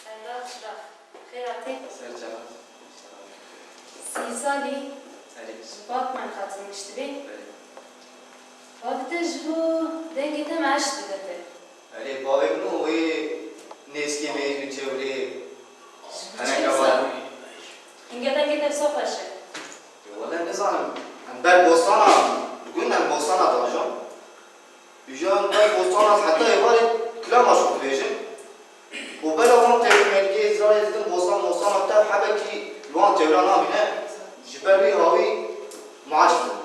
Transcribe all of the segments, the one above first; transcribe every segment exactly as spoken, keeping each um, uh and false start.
Xêr hatî. Ser çava. Sî salî. Erê. Ji bavek me xatin giştibî. Erê. Bavê te ji bo dengê te meş dide te. Erê, bavê min û wê nêzikê me û çewrê. Ji bo çewrê. Hinge dengê te wisa xweş e. Wele nizanim. Em ber bostana, li gund em bostana dajon. Îja ber bostana heta êvarê kilama ji xwe dibêjin. Û bela wan tevî melkê Îsraîl didin bostan mostana tev hebekî li wan tewra namîne. Ji ber wî hawî maaş didin.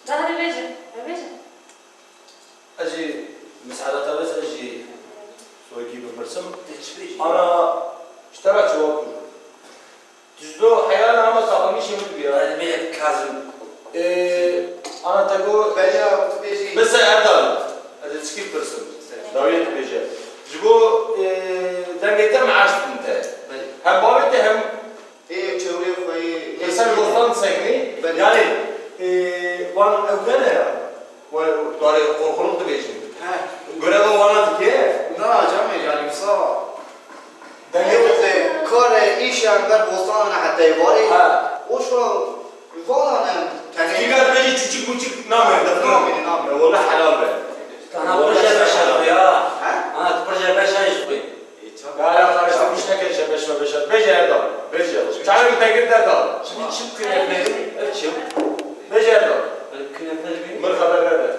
De hadi bêjin, de bêjin. Ez jî, misaada te bes, ez jî wekî bipirsim. Te çi bêjî? Ana, ji te re çawa bû? Tu ji bo heyana hema saxlemîşê min dibî ya. Belê, belê, Kazim. Ee, ana te got. Belê ya, tu bêjî. Bise Erdal. Ez ê çikî bipirsim. Dawiyê tu bêje. Ji bo, ee, dengê te meaş didin te. Belê. Hem bavê te hem Ê çewrê xwe yê. Li ser bostan disekinî. Belê. Yani, ee, wan ew gele ya. Were darê qorxuluk dibêjin. He. Göreva wana dike. Na, camê, yani, wisa. Dengê Ew te. Kare, îşe, em ber bostan ne heta êvarê. He. O şu an vana ne, tenê. Kî gat bêjî çuçuk muçuk namê, diftir. Namê, namê. E, wala helal be. Ana proje beşa ya. He? Ana proje beşa ji xwe. Gara karıştırmış neke şebeş mebeş. Bêje Erdal. Bêje. Çavê min te girt Erdal. Çi, çi künefe? Ev çi? Bêje Erdal. Künefe mi? Min xeber nede.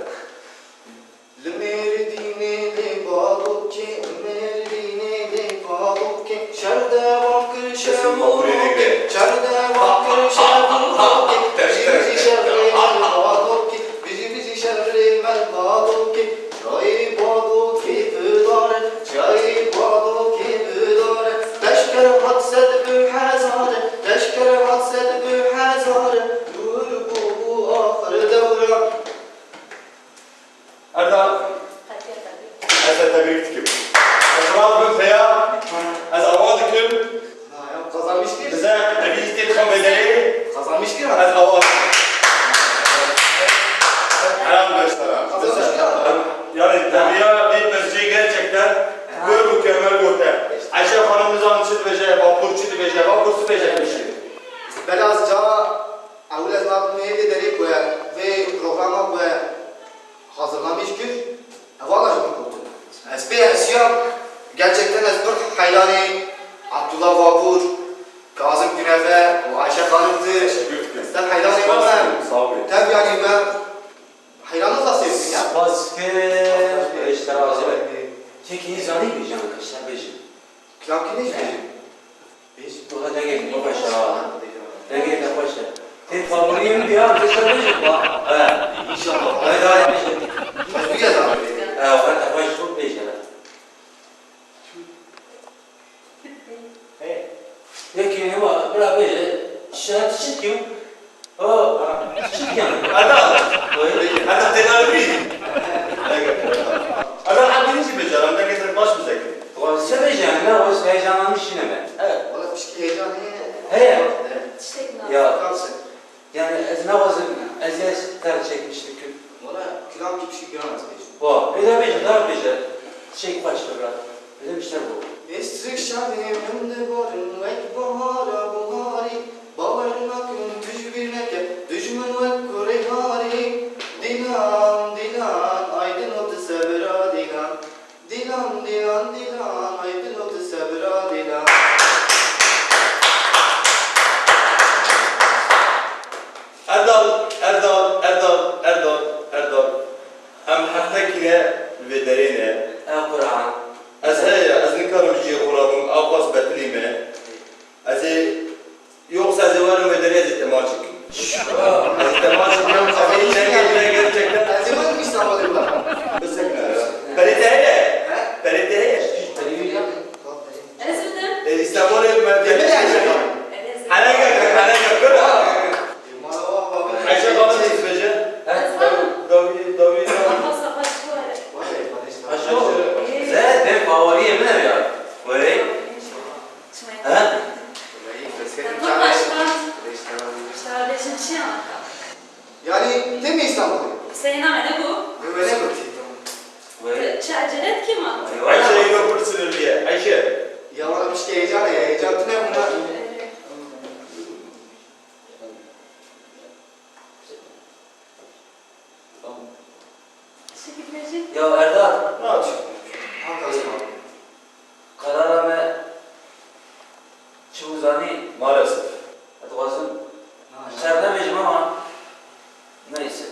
Li Mêrdînê lê balokê, Mêrdînê lê balokê, şer devam kir şevokê, şer devam kir şevokê, bijî bijî şevê me balokê, bijî bijî şevê me balokê, çayê balokê bidare, çayê balokê bidare, leşker hat sed bi hezare, leşker hat sed bi hezare, dûr bû bû axir dewran. Erdal, ez te tebrîk dikim. Ez razibim peya, ez awa dikim. Ha, ya, kazanmış ki. Bize evî lîstê dixin vê derê. Kazanmış ki. Ez awa dikim. Helal beş tane. Kazanmış ki. Yani derya bir perçeyi gerçekten kör mükemmel göte. Ayşe Hanım nizam çi dibêje, vapur çi dibêje, vapur çi dibêje demişim. Belaz ca Ewil ez nadim hêvê derê ku vê programa ku hazırlamış kir, evala ji min gotin. Ez pê hesiyam, gerçekten ez pir heyranê Abdullah Vapur, Kazım Künefe û Ayşe Xanimdir. Teşekkür ederim. Ez te heyranê me. Sağ olun. Tev yani me heyranê xwe sêr ya. Spas kir, işte razı. Çekî zanî bêjin, işte bêjin. Kilam kî ne jî bêjin? Wala dengê te xweş e. Dengê te xweş e. Tê favoriyê min diya, tu şer bêjî. He. İnşallah. Haydi, haydi bêje. Ez bu yaz abi. He, wala te xweş çok bêje. Hey. Yekî hema, bira bêje, şer çi dikim? Oh, çi dikim? Ada. Oy. Ada tedavî. Ada, hadi hiç bêje, em dengê te baş bize. Wa se bêje, ne, o heyecanlanmış yine ben. Evet, wala pişkî heyecan heye. Heye. Evet. Tiştek mi? Ya. Kalsın. Yani ez naxwazim eziyet ter çekmiş bikim. Wala kilam ki pişkî giran ez bêjim. Wa, bêje bêje, daha bêje. Çek baş bira. Bêje işte bu. Mêstik şevê min dibarin wek bahara buharî. Bawer nakim tu ji bîr neke, dijmin wek kurê harî. Dîlan, dîlan, aydin û tu sebira dîlan. Dîlan, dîlan, dîlan, ay dilo tu sebira dîlan. Erdal, Erdal, Erdal, Erdal, Erdal. Em heftekî ne li vê derê ne. Ew Quran. Ez heye, ez nikarim jiyê xwe rabim, ew qas betilî me. Ez ê Yoksa ez ê werim wê derê ez ê temaşe kim. Ez ê temaşe kim, ez ê çekê bile gerçekten. Ez ê werim İstanbul'e bak. Bisekne ya. Perê te heye? He? Perê te heye? Ez bidim. E, İstanbul'e me. Demir Ayşe. Herege, herege, kır. Ayşe bana ne söyleyecek? He? Davi, Davi, Davi. Aşo. Ze, ben favoriye mi ya? Vay. He? Dur başkan. Şardeşim şey anlatalım. Yani, değil mi İstanbul'da? Sayın Ahmet, ne bu? Öyle mi? Çi acele et kim anlatıyor? Ayşe, yine fırsatı diye. Ayşe. Ya bana bir şey heyecan ya, heyecan tüne buna. Ya Erdal, ne yapayım? Karara me çi zanî? Maalesef. Dixwazim şer nebêjim ama neyse.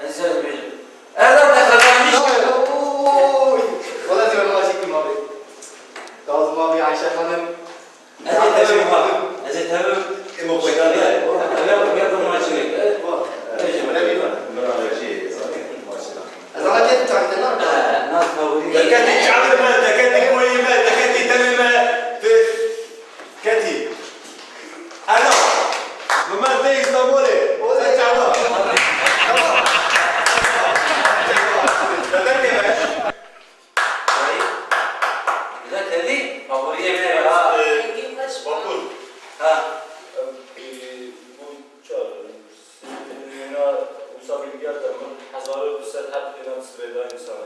Ez şer dibêjim. Erdal te kazanmış. Oy! Wala ez ê maçê kim abi? Kazım abi, Ayşe Hanım. Ez ê tevim ha. Ez ê tevim. Emo xwedar e. Ev ya, ya bu maçı. Bêjim. Min re vê jî zanî maçı. Ez ana kedim takip ederim. Nas favori. Deketî çavê me, deketî boyê me, deketî tenê me. Te ketî. Ana. Bi me tê Îstanbulê. Te çava. Te tê me. Dayı, güzel tevî, favoriyê me ya. Ee, Bakur. Ha. Em, e, bu çar, e, wisa bilgiya te min, hezar û du sed heb têna sibê da însanê.